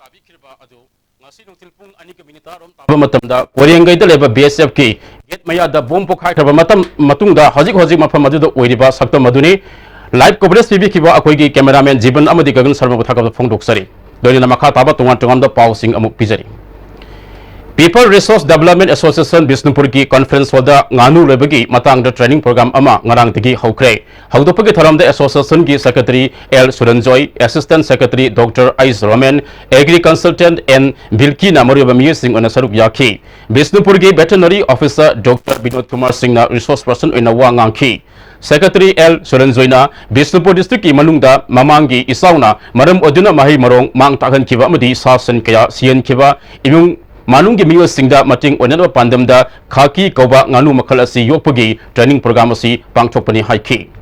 ꯇꯥꯕꯤꯈꯤꯕ ꯑꯗꯨ ꯉꯁꯤ ꯅꯨꯡꯊꯤꯜ ꯄꯨꯡ ꯑꯅꯤꯒ ꯃꯤꯅꯤꯠ ꯇꯔꯥꯔꯣꯝ ꯇꯥꯕ ꯃꯇꯝꯗ ꯀꯣꯔꯦꯡꯒꯩꯗ ꯂꯩꯕ BSFꯀꯤ gate ꯃꯌꯥꯗ bomb ꯄꯣꯈꯥꯏꯈ꯭ꯔꯕ ꯃꯇꯝ ꯃꯇꯨꯡꯗ ꯍꯧꯖꯤꯛ ꯍꯧꯖꯤꯛ ꯃꯐꯝ ꯑꯗꯨꯗ ꯑꯣꯏꯔꯤꯕ ꯁꯛꯇꯝ ꯑꯗꯨꯅꯤ꯫ Live coverage ꯄꯤꯕꯤꯈꯤꯕ ꯑꯩꯈꯣꯏꯒꯤ cameraman ꯖꯤꯕꯟ ꯑꯃꯗꯤ ꯒꯒꯟ ꯁꯔꯃꯕꯨ ꯊꯥꯒꯠꯄ ꯐꯣꯡꯗꯣꯛꯆꯔꯤ꯫ ꯂꯣꯏꯅꯅ ꯃꯈꯥ ꯇꯥꯕ ꯇꯣꯉꯥꯟ ꯇꯣꯉꯥꯟꯕ ꯄꯥꯎꯁꯤꯡ ꯑꯃꯨꯛ ꯄꯤꯖꯔꯤ꯫ People Resource Development Association ꯕꯤꯁꯅꯨꯄꯨꯔꯒꯤ conference hallꯗ ꯉꯥꯅꯨ ꯂꯣꯏꯕꯒꯤ ꯃꯇꯥꯡꯗ training program ꯑꯃ ꯉꯔꯥꯡꯗꯒꯤ ꯍꯧꯈ꯭ꯔꯦ꯫ ꯍꯧꯗꯣꯛꯄꯒꯤ ꯊꯧꯔꯝꯗ associationꯒꯤ secretary L Suranjoy, assistant secretary doctor ꯑꯩꯁ ꯔꯣꯃꯦꯟ, agri consultant ꯑꯦꯟ ꯕꯤꯜꯀꯤꯅ ꯃꯔꯨꯑꯣꯏꯕ ꯃꯤꯑꯣꯏꯁꯤꯡ ꯑꯣꯏꯅ ꯁꯔꯨꯛ ꯌꯥꯈꯤ꯫ ꯕꯤꯁꯅꯨꯄꯨꯔꯒꯤ veterinary officer doctor Binod Kumar ꯁꯤꯡꯅ resource person ꯑꯣꯏꯅ ꯋꯥ ꯉꯥꯡꯈꯤ꯫ Secretary ꯑꯦꯜ ꯁꯨꯔꯟꯖꯣꯏꯅ ꯕꯤꯁꯅꯨꯄꯨꯔ districtꯀꯤ ꯃꯅꯨꯡꯗ ꯃꯃꯥꯡꯒꯤ ꯏꯆꯥꯎꯅ ꯃꯔꯝ ꯑꯣꯏꯗꯨꯅ ꯃꯍꯩ ꯃꯔꯣꯡ ꯃꯥꯡ ꯇꯥꯛꯍꯟꯈꯤꯕ ꯑꯃꯗꯤ ꯁꯥ ꯁꯟ ꯀꯌꯥ ꯁꯤꯍꯟꯈꯤꯕ ꯏꯃꯨꯡ ꯃꯅꯨꯡꯒꯤ ꯃꯤꯑꯣꯏꯁꯤꯡꯗ ꯃꯇꯦꯡ ꯑꯣꯏꯅꯅꯕ ꯄꯥꯟꯗꯝꯗ ꯈꯥꯀꯤ ꯀꯧꯕ ꯉꯥꯅꯨ ꯃꯈꯜ ꯑꯁꯤ ꯌꯣꯛꯄꯒꯤ training program ꯑꯁꯤ ꯄꯥꯡꯊꯣꯛꯄꯅꯤ ꯍꯥꯏꯈꯤ꯫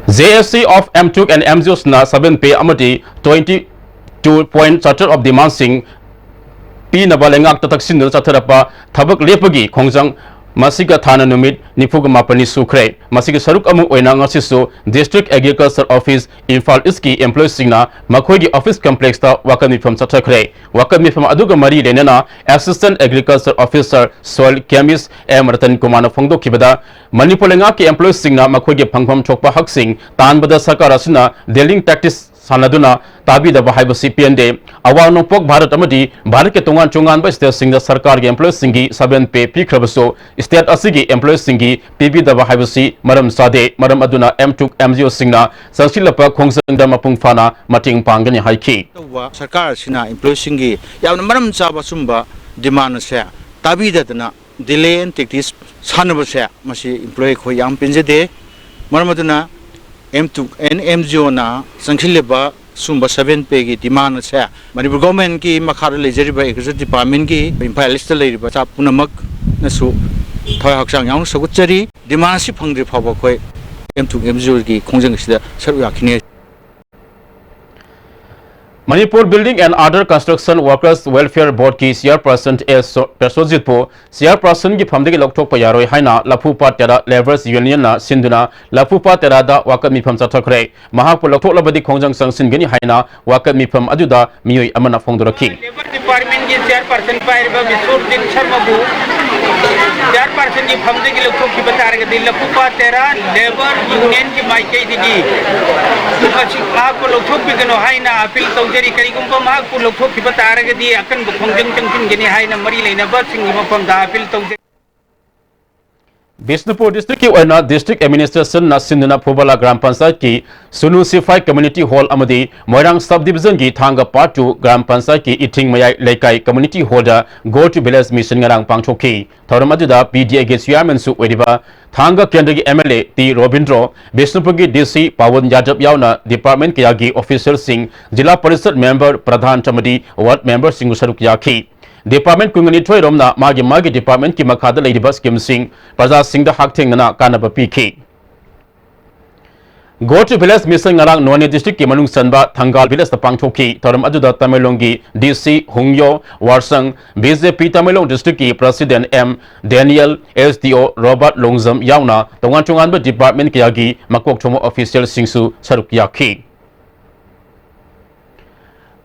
JAC of MTUC and MGOsꯅ seven pay ꯑꯃꯗꯤ twenty two point charter of demandꯁꯤꯡ ꯄꯤꯅꯕ ꯂꯩꯉꯥꯛꯇ ꯇꯛꯁꯤꯟꯗꯨꯅ ꯆꯠꯊꯔꯛꯄ ꯊꯕꯛ ꯂꯦꯞꯄꯒꯤ ꯈꯣꯡꯖꯪ ꯃꯁꯤꯒ ꯊꯥꯅ ꯅꯨꯃꯤꯠ ꯅꯤꯐꯨꯒ ꯃꯥꯄꯟꯅꯤ ꯁꯨꯈ꯭ꯔꯦ꯫ ꯃꯁꯤꯒꯤ ꯁꯔꯨꯛ ꯑꯃ ꯑꯣꯏꯅ ꯉꯁꯤꯁꯨ District Agriculture Office ꯏꯝꯐꯥꯜ Eastꯀꯤ employeeꯁꯤꯡꯅ ꯃꯈꯣꯏꯒꯤ office complexꯇ ꯋꯥꯀꯠ ꯃꯤꯐꯝ ꯆꯠꯊꯈ꯭ꯔꯦ꯫ ꯋꯥꯀꯠ ꯃꯤꯐꯝ ꯑꯗꯨꯒ ꯃꯔꯤ ꯂꯩꯅꯅ Assistant Agriculture Officer Soil Chemist M Ratan ꯀꯨꯃꯥꯔꯅ ꯐꯣꯡꯗꯣꯛꯈꯤꯕꯗ, ꯃꯅꯤꯄꯨꯔ ꯂꯩꯉꯥꯛꯀꯤ employeeꯁꯤꯡꯅ ꯃꯈꯣꯏꯒꯤ ꯐꯪꯐꯝ ꯊꯣꯛꯄ ꯍꯛꯁꯤꯡ ꯇꯥꯟꯕꯗ ꯁꯔꯀꯥꯔ ꯑꯁꯤꯅ dealing tactics ꯁꯥꯟꯅꯗꯨꯅ ꯇꯥꯕꯤꯗꯕ ꯍꯥꯏꯕꯁꯤ ꯄꯦꯟꯗꯦ꯫ ꯑꯋꯥꯡ ꯅꯣꯡꯄꯣꯛ ꯚꯥꯔꯠ ꯑꯃꯗꯤ ꯚꯥꯔꯠꯀꯤ ꯇꯣꯉꯥꯟ ꯇꯣꯉꯥꯟꯕ stateꯁꯤꯡꯗ ꯁꯔꯀꯥꯔꯒꯤ employeeꯁꯤꯡꯒꯤ seven pay ꯄꯤꯈ꯭ꯔꯕꯁꯨ state ꯑꯁꯤꯒꯤ employeeꯁꯤꯡꯒꯤ ꯄꯤꯕꯤꯗꯕ ꯍꯥꯏꯕꯁꯤ ꯃꯔꯝ ꯆꯥꯗꯦ꯫ ꯃꯔꯝ ꯑꯗꯨꯅ MTUC MGOꯁꯤꯡꯅ ꯆꯪꯁꯤꯜꯂꯛꯄ ꯈꯣꯡꯖꯪꯗ ꯃꯄꯨꯡ ꯐꯥꯅ ꯃꯇꯦꯡ ꯄꯥꯡꯒꯅꯤ ꯍꯥꯏꯈꯤ꯫ ꯇꯧꯕ ꯁꯔꯀꯥꯔ ꯑꯁꯤꯅ employeeꯁꯤꯡꯒꯤ ꯌꯥꯝꯅ ꯃꯔꯝ ꯆꯥꯕ ꯑꯆꯨꯝꯕ demand ꯑꯁꯦ ꯇꯥꯕꯤꯗꯗꯅ delay and tactics ꯁꯥꯟꯅꯕꯁꯦ ꯃꯁꯤ employee ꯑꯩꯈꯣꯏ ꯌꯥꯝ ꯄꯦꯟꯖꯗꯦ꯫ ꯃꯔꯝ ꯑꯗꯨꯅ MTUC and MGOꯅ ꯆꯪꯁꯤꯜꯂꯤꯕ ꯁꯨꯝꯕ seven payꯒꯤ demand ꯑꯁꯦ ꯃꯅꯤꯄꯨꯔ governmentꯀꯤ ꯃꯈꯥꯗ ꯂꯩꯖꯔꯤꯕ Agriculture Departmentꯀꯤ ꯏꯝꯐꯥꯜ Eastꯇ ꯂꯩꯔꯤꯕ staff ꯄꯨꯝꯅꯃꯛꯅꯁꯨ ꯊꯋꯥꯏ ꯍꯛꯆꯥꯡ ꯌꯥꯎꯅ ꯁꯧꯒꯠꯆꯔꯤ꯫ Demand ꯑꯁꯤ ꯐꯪꯗ꯭ꯔꯤ ꯐꯥꯎꯕ ꯑꯩꯈꯣꯏ MTUC MGOꯒꯤ ꯈꯣꯡꯖꯪ ꯑꯁꯤꯗ ꯁꯔꯨꯛ ꯌꯥꯈꯤꯅꯤ꯫ Manipur Building and Other Construction Workers Welfare Board ꯀꯤ chairperson ꯑꯦꯁ ꯄ꯭ꯔꯁꯣꯖꯤꯠꯄꯨ chairperson ꯒꯤ ꯐꯝꯗꯒꯤ ꯂꯧꯊꯣꯛꯄ ꯌꯥꯔꯣꯏ ꯍꯥꯏꯅ ꯂꯐꯨꯄꯥꯠ ꯇꯦꯔꯥ Labourers Union ꯅ ꯁꯤꯟꯗꯨꯅ ꯂꯐꯨꯄꯥꯠ ꯇꯦꯔꯥꯗ ꯋꯥꯀꯠ ꯃꯤꯐꯝ ꯆꯠꯊꯈ꯭ꯔꯦ꯫ ꯃꯍꯥꯛꯄꯨ ꯂꯧꯊꯣꯛꯂꯕꯗꯤ ꯈꯣꯡꯖꯪ ꯆꯪꯁꯤꯟꯒꯅꯤ ꯍꯥꯏꯅ ꯋꯥꯀꯠ ꯃꯤꯐꯝ ꯑꯗꯨꯗ ꯃꯤꯑꯣꯏ ꯑꯃꯅ ꯐꯣꯡꯗꯣꯔꯛꯈꯤ꯫ Labour Department ꯀꯤ chairperson ꯄꯥꯏꯔꯤꯕ ꯕꯤꯁ꯭ꯋꯖꯤꯠ ꯁꯔꯃꯕꯨ chairperson ꯒꯤ ꯐꯝꯗꯒꯤ ꯂꯧꯊꯣꯛꯈꯤꯕ ꯇꯥꯔꯒꯗꯤ ꯂꯐꯨꯄꯥꯠ ꯇꯦꯔꯥ Labour Union ꯒꯤ ꯃꯥꯏꯀꯩꯗꯒꯤ ꯃꯁꯤ ꯃꯍꯥꯛꯄꯨ ꯂꯧꯊꯣꯛꯄꯤꯒꯅꯨ ꯍꯥꯏꯅ appeal ꯇꯧꯖꯔꯤ꯫ ꯀꯔꯤꯒꯨꯝꯕ ꯃꯍꯥꯛꯄꯨ ꯂꯧꯊꯣꯛꯈꯤꯕ ꯇꯥꯔꯒꯗꯤ ꯑꯀꯟꯕ ꯈꯣꯡꯖꯪ ꯆꯪꯁꯤꯟꯒꯅꯤ ꯍꯥꯏꯅ ꯃꯔꯤ ꯂꯩꯅꯕꯁꯤꯡꯒꯤ ꯃꯐꯝꯗ appeal ꯇꯧꯖꯔꯤ꯫ ꯕꯤꯁꯅꯨꯄꯨꯔ district ꯀꯤ ꯑꯣꯏꯅ district administration ꯅ ꯁꯤꯟꯗꯨꯅ ꯐꯨꯕꯂꯥ ꯒ꯭ꯔꯥꯝ ꯄꯟꯆꯥꯌꯠꯀꯤ ꯁꯨꯅꯨ ꯁꯤꯐꯥꯏ community hall ꯑꯃꯗꯤ ꯃꯣꯏꯔꯥꯡ sub division ꯒꯤ ꯊꯥꯡꯒ part two ꯒ꯭ꯔꯥꯝ ꯄꯟꯆꯥꯌꯠꯀꯤ ꯏꯊꯤꯡ ꯃꯌꯥꯏ ꯂꯩꯀꯥꯏ community hall the Go to Village Mission ꯉꯔꯥꯡ ꯄꯥꯡꯊꯣꯛꯈꯤ꯫ ꯊꯧꯔꯝ ꯑꯗꯨꯗ ꯄꯤ ꯗꯤ ꯑꯦ ꯒꯤ chairman ꯁꯨ ꯑꯣꯏꯔꯤꯕ ꯊꯥꯡꯒ ꯀꯦꯟꯗ꯭ꯔꯒꯤ M L A T Robindro, ꯕꯤꯁꯅꯨꯄꯨꯔꯒꯤ ꯗꯤ ꯁꯤ ꯄꯥꯋꯟ ꯌꯥꯗꯕ ꯌꯥꯎꯅ department ꯀꯌꯥꯒꯤ official ꯁꯤꯡ, ꯖꯤꯂꯥ ꯄꯔꯤꯁꯠ member, ꯄ꯭ꯔꯙꯥꯟ ꯑꯃꯗꯤ ward member ꯁꯤꯡꯁꯨ ꯁꯔꯨꯛ ꯌꯥꯈꯤ꯫ Department ꯀꯨꯟꯅꯤꯊꯣꯏ ꯔꯣꯝꯅ ꯃꯥꯒꯤ ꯃꯥꯒꯤ department ꯀꯤ ꯃꯈꯥꯗ ꯂꯩꯔꯤꯕ scheme ꯁꯤꯡ ꯄ꯭ꯔꯖꯥꯁꯤꯡꯗ ꯍꯛꯊꯦꯡꯅꯅ ꯀꯥꯟꯅꯕ ꯄꯤꯈꯤ꯫ Go to Village Mission ꯉꯔꯥꯡ ꯅꯣꯅꯦ district ꯀꯤ ꯃꯅꯨꯡ ꯆꯟꯕ ꯊꯪꯒꯥꯜ village ꯇ ꯄꯥꯡꯊꯣꯛꯈꯤ꯫ ꯊꯧꯔꯝ ꯑꯗꯨꯗ ꯇꯃꯦꯡꯂꯣꯡꯒꯤ ꯗꯤ ꯁꯤ ꯍꯨꯡꯌꯣ ꯋꯥꯔꯁꯪ, ꯕꯤ ꯖꯦ ꯄꯤ ꯇꯃꯦꯡꯂꯣꯡ district ꯀꯤ president ꯑꯦꯝ ꯗꯦꯅꯤꯌꯦꯜ, ꯑꯦꯁ ꯗꯤ ꯑꯣ ꯔꯣꯕꯥꯔꯠ ꯂꯣꯡꯖꯝ ꯌꯥꯎꯅ ꯇꯣꯉꯥꯟ ꯇꯣꯉꯥꯟꯕ department ꯀꯌꯥꯒꯤ ꯃꯀꯣꯛ ꯊꯣꯡꯕ official ꯁꯤꯡꯁꯨ ꯁꯔꯨꯛ ꯌꯥꯈꯤ꯫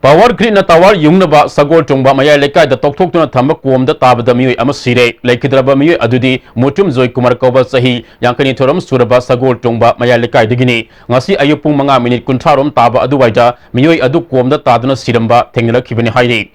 Power grid ꯅ tower ꯌꯨꯡꯅꯕ ꯁꯒꯣꯜ ꯇꯣꯡꯕ ꯃꯌꯥꯏ ꯂꯩꯀꯥꯏꯗ ꯇꯧꯊꯣꯛꯇꯨꯅ ꯊꯝꯕ ꯀꯣꯝꯗ ꯇꯥꯕꯗ ꯃꯤꯑꯣꯏ ꯑꯃ ꯁꯤꯔꯦ꯫ ꯂꯩꯈꯤꯗ꯭ꯔꯕ ꯃꯤꯑꯣꯏ ꯑꯗꯨꯗꯤ ꯃꯨꯇꯨꯝ ꯖꯣꯏ ꯀꯨꯃꯥꯔ ꯀꯧꯕ ꯆꯍꯤ ꯌꯥꯡꯈꯩꯅꯤꯊꯣꯏ ꯔꯣꯝ ꯁꯨꯔꯕ ꯁꯒꯣꯜ ꯇꯣꯡꯕ ꯃꯌꯥꯏ ꯂꯩꯀꯥꯏꯗꯒꯤꯅꯤ꯫ ꯉꯁꯤ ꯑꯌꯨꯛ ꯄꯨꯡ ꯃꯉꯥ minute ꯀꯨꯟꯊ꯭ꯔꯥ ꯔꯣꯝ ꯇꯥꯕ ꯑꯗꯨꯋꯥꯏꯗ ꯃꯤꯑꯣꯏ ꯑꯗꯨ ꯀꯣꯝꯗ ꯇꯥꯗꯨꯅ ꯁꯤꯔꯝꯕ ꯊꯦꯡꯅꯔꯛꯈꯤꯕꯅꯤ ꯍꯥꯏꯔꯤ꯫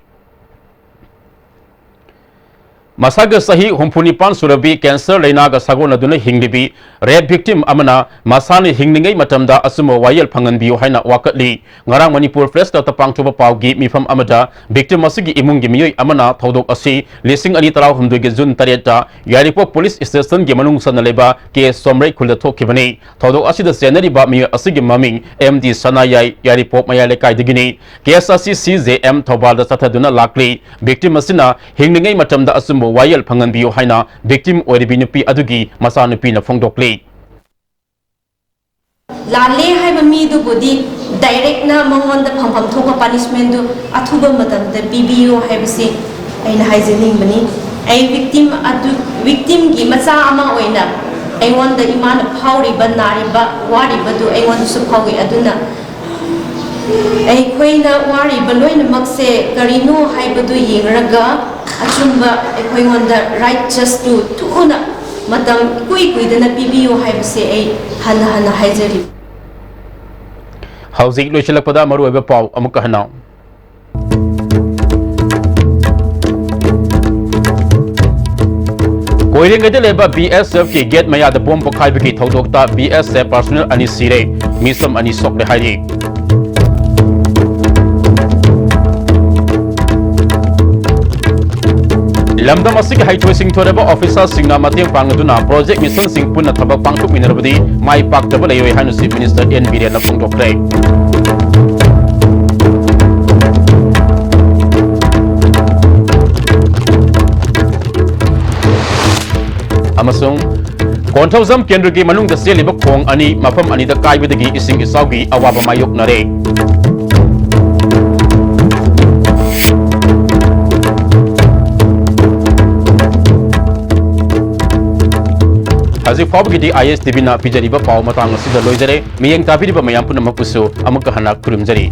ꯃꯁꯥꯒ ꯆꯍꯤ ꯍꯨꯝꯐꯨ ꯅꯤꯄꯥꯟ ꯁꯨꯔꯕꯤ cancer ꯂꯩꯅꯥꯒ ꯁꯥꯒꯣꯟꯅꯗꯨꯅ ꯍꯤꯡꯂꯤꯕꯤ rape victim ꯑꯃꯅ ꯃꯁꯥꯅ ꯍꯤꯡꯂꯤꯉꯩ ꯃꯇꯝꯗ ꯑꯆꯨꯝꯕ ꯋꯥꯌꯦꯜ ꯐꯪꯍꯟꯕꯤꯌꯨ ꯍꯥꯏꯅ ꯋꯥꯀꯠꯂꯤ꯫ ꯉꯔꯥꯡ ꯃꯅꯤꯄꯨꯔ Press Club ꯇ ꯄꯥꯡꯊꯣꯛꯄ ꯄꯥꯎꯒꯤ ꯃꯤꯐꯝ ꯑꯃꯗ victim ꯑꯁꯤꯒꯤ ꯏꯃꯨꯡꯒꯤ ꯃꯤꯑꯣꯏ ꯑꯃꯅ ꯊꯧꯗꯣꯛ ꯑꯁꯤ ꯂꯤꯁꯤꯡ ꯑꯅꯤ ꯇꯔꯥꯍꯨꯝꯗꯣꯏꯒꯤ June ꯇꯔꯦꯠꯇ ꯌꯥꯏꯔꯤꯄꯣꯛ police station ꯒꯤ ꯃꯅꯨꯡ ꯆꯟꯅ ꯂꯩꯕ ꯀꯦ ꯁꯣꯝꯔꯩ ꯈꯨꯜꯗ ꯊꯣꯛꯈꯤꯕꯅꯤ꯫ ꯊꯧꯗꯣꯛ ꯑꯁꯤꯗ ꯆꯦꯟꯅꯔꯤꯕ ꯃꯤꯑꯣꯏ ꯑꯁꯤꯒꯤ ꯃꯃꯤꯡ ꯑꯦꯝ ꯗꯤ ꯁꯅꯥꯌꯥꯏ, ꯌꯥꯏꯔꯤꯄꯣꯛ ꯃꯌꯥꯏ ꯂꯩꯀꯥꯏꯗꯒꯤꯅꯤ꯫ Case ꯑꯁꯤ ꯁꯤ ꯖꯦ ꯑꯦꯝ ꯊꯧꯕꯥꯜꯗ ꯆꯠꯊꯗꯨꯅ ꯂꯥꯛꯂꯤ꯫ Victim ꯑꯁꯤꯅ ꯍꯤꯡꯂꯤꯉꯩ ꯃꯇꯝꯗ ꯑꯆꯨꯝꯕ ꯋꯥꯌꯦꯜ ꯐꯪꯍꯟꯕꯤꯌꯨ ꯍꯥꯏꯅ victim ꯑꯣꯏꯔꯤꯕꯤ ꯅꯨꯄꯤ ꯑꯗꯨꯒꯤ ꯃꯆꯥꯅꯨꯄꯤꯅ ꯐꯣꯡꯗꯣꯛꯂꯤ꯫ ꯂꯥꯜꯂꯦ ꯍꯥꯏꯕ ꯃꯤꯗꯨꯕꯨꯗꯤ ꯗꯥꯏꯔꯦꯛꯅ ꯃꯉꯣꯟꯗ ꯐꯪꯐꯝ ꯊꯣꯛꯄ ꯄꯅꯤꯁꯃꯦꯟꯗꯨ ꯑꯊꯨꯕ ꯃꯇꯝꯗ ꯄꯤꯕꯤꯌꯨ ꯍꯥꯏꯕꯁꯤ ꯑꯩꯅ ꯍꯥꯏꯖꯅꯤꯡꯕꯅꯤ꯫ ꯑꯩ ꯚꯤꯛꯇꯤꯝ ꯑꯗꯨ, ꯚꯤꯛꯇꯤꯝꯒꯤ ꯃꯆꯥ ꯑꯃ ꯑꯣꯏꯅ ꯑꯩꯉꯣꯟꯗ ꯏꯃꯥꯅ ꯐꯥꯎꯔꯤꯕ, ꯅꯥꯔꯤꯕ, ꯋꯥꯔꯤꯕꯗꯨ ꯑꯩꯉꯣꯟꯗꯁꯨ ꯐꯥꯎꯏ꯫ ꯑꯗꯨꯅ ꯑꯩꯈꯣꯏꯅ ꯋꯥꯔꯤꯕ ꯂꯣꯏꯅꯃꯛꯁꯦ ꯀꯔꯤꯅꯣ ꯍꯥꯏꯕꯗꯨ ꯌꯦꯡꯂꯒ ꯑꯆꯨꯝꯕ ꯑꯩꯈꯣꯏꯉꯣꯟꯗ ꯔꯥꯏꯠ ꯖꯁꯇꯨ ꯊꯨꯅ ꯃꯇꯝ ꯏꯀꯨꯏ ꯀꯨꯏꯗꯅ ꯄꯤꯕꯤꯌꯨ ꯍꯥꯏꯕꯁꯦ ꯑꯩ ꯍꯟꯅ ꯍꯟꯅ ꯍꯥꯏꯖꯔꯤ꯫ ꯍꯧꯖꯤꯛ ꯂꯣꯏꯁꯤꯜꯂꯛꯄꯗ ꯃꯔꯨꯑꯣꯏꯕ ꯄꯥꯎ ꯑꯃꯨꯛꯀ ꯍꯟꯅ꯫ ꯀꯣꯏꯔꯦꯡꯒꯩꯗ ꯂꯩꯕ ꯕꯤ ꯑꯦꯁ ꯑꯦꯐꯀꯤ ꯒꯦꯠ ꯃꯌꯥꯗ ꯕꯣꯝ ꯄꯣꯈꯥꯏꯕꯒꯤ ꯊꯧꯗꯣꯛꯇ ꯕꯤ ꯑꯦꯁ ꯑꯦꯐ ꯄꯥꯔꯁꯣꯅꯦꯜ ꯑꯅꯤ ꯁꯤꯔꯦ, ꯃꯤ ꯆꯨꯝ ꯑꯅꯤ ꯁꯣꯛꯂꯦ ꯍꯥꯏꯔꯤ꯫ ꯂꯝꯗꯝ ꯑꯁꯤꯒꯤ ꯍꯩꯊꯣꯏ ꯁꯤꯡꯊꯣꯏꯔꯕ ꯑꯣꯐꯤꯁꯥꯔꯁꯤꯡꯅ ꯃꯇꯦꯡ ꯄꯥꯡꯂꯗꯨꯅ ꯄ꯭ꯔꯣꯖꯦꯛ ꯃꯤꯁꯟꯁꯤꯡ ꯄꯨꯟꯅ ꯊꯕꯛ ꯄꯥꯡꯊꯣꯛꯃꯤꯟꯅꯔꯕꯗꯤ ꯃꯥꯏ ꯄꯥꯛꯇꯕ ꯂꯩꯔꯣꯏ ꯍꯥꯏꯅ ꯆꯤꯐ ꯃꯤꯅꯤꯁꯇꯔ ꯑꯦꯟ ꯕꯤꯔꯦꯟꯅ ꯐꯣꯡꯗꯣꯛꯈ꯭ꯔꯦ꯫ ꯑꯃꯁꯨꯡ ꯀꯣꯟꯊꯧꯖꯝ ꯀꯦꯟꯗ꯭ꯔꯒꯤ ꯃꯅꯨꯡꯗ ꯆꯦꯜꯂꯤꯕ ꯈꯣꯡ ꯑꯅꯤ ꯃꯐꯝ ꯑꯅꯤꯗ ꯀꯥꯏꯕꯗꯒꯤ ꯏꯁꯤꯡ ꯏꯆꯥꯎꯒꯤ ꯑꯋꯥꯕ ꯃꯥꯌꯣꯛꯅꯔꯦ꯫ ꯍꯧꯖꯤꯛ ꯐꯥꯎꯕꯒꯤꯗꯤ ꯑꯥꯏ ꯑꯦꯁ ꯇꯤ ꯚꯤꯅ ꯄꯤꯖꯔꯤꯕ ꯄꯥꯎ ꯃꯇꯥꯡ ꯑꯁꯤꯗ ꯂꯣꯏꯖꯔꯦ꯫ ꯃꯤꯠꯌꯦꯡ ꯇꯥꯕꯤꯔꯤꯕ ꯃꯌꯥꯝ ꯄꯨꯝꯅꯃꯛꯄꯨꯁꯨ ꯑꯃꯨꯛꯀ ꯍꯟꯅ ꯈꯨꯔꯨꯝꯖꯔꯤ꯫